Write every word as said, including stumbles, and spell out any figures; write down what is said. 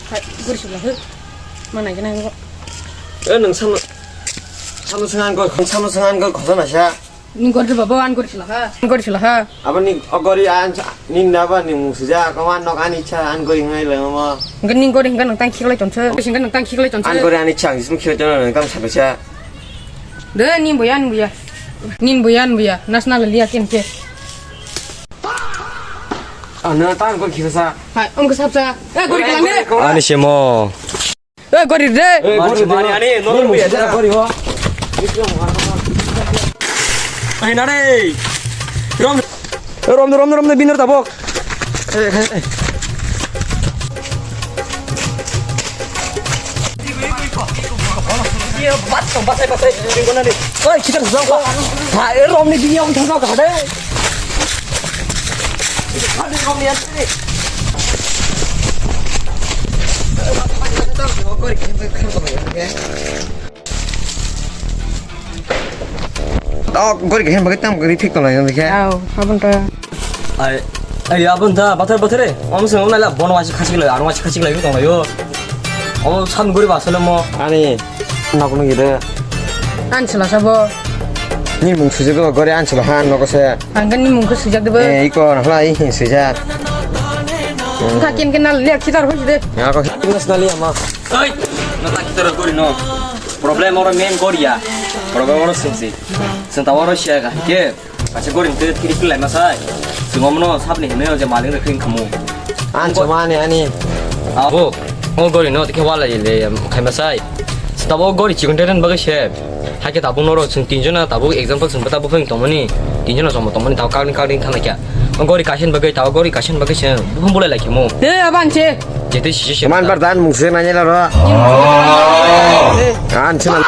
Hai, guri sula, he. Mana gina ngo. Eh, nang sama, sama sengan kau, sama sengan kau, kau sana siya. Ni gori baba, an gori sula ha. An gori sula ha. Apa ni, oh, gori an, ni naba ni musuja, kau an nok ani cha, an gori ngai le mama. Enggak ni gori enggak nang tang khiklai tonse. Enggak nang tang khiklai tonse. An gori ani cha, jisim khiklai tonse, nang tang sabe cha. De, ni boya, ni boya. Ni boya, ni boya. Nas na liya kin ke. Ah, na tang gori khisa sa. Hai, om ke sap sa. Eh, gori kelang de. Ani semo. Eh, gori de. Eh, gori de. Mari ani, normal biya. Gori ho. Ai, na re. Rom. Eh, rom, rom, rom, biner tabok. Eh, eh, eh. Oi, kita bisa kok. Ha, eh, rom ni dia, kita kok ada. Oh, gori kaisa bagwi tamo gori thik tonglai nang khe. Au, abon ta. Ai, ai, abon ta, bathar, bathar re. Om se nang nai la, bono waisi khasi lai, ano waisi khasi lai tong lai yo. O sam gori ba sele mo. Ani, nok nung gide. An sila sabo. Ni mung sujak do gori an sila han nok se. Ang kan ni mung ko sujak de bo. Eh, iko na hla i sujak. Ka kin kin na le khitar ho de. Ya ko. Nas na le ama. Oi, na ta khitar gori no. Problem oro main gori ya. Problem oro sungsi. Senta oro sia ga ke. Acha gori te tiri pilai masai. Sungom no sabni hene je maling rekhin khamu. An chuma ani ani. Abo, o gori no, tike wala le, em, khai masai. Tabo gori chikon teren bagwi se. Haike tabuk noro chwng tinjona tabuk example chwng tabuk pheng tongmani. Tinjona jomo tongmani tabuk kakni kakni thana kya. O gori kaisen bagwi tabuk gori kaisen bagwi se. Buphang bulai lai khemo. Te aban che. Jete sisi se. Man bar dan mungse nanya la ro. An chuma.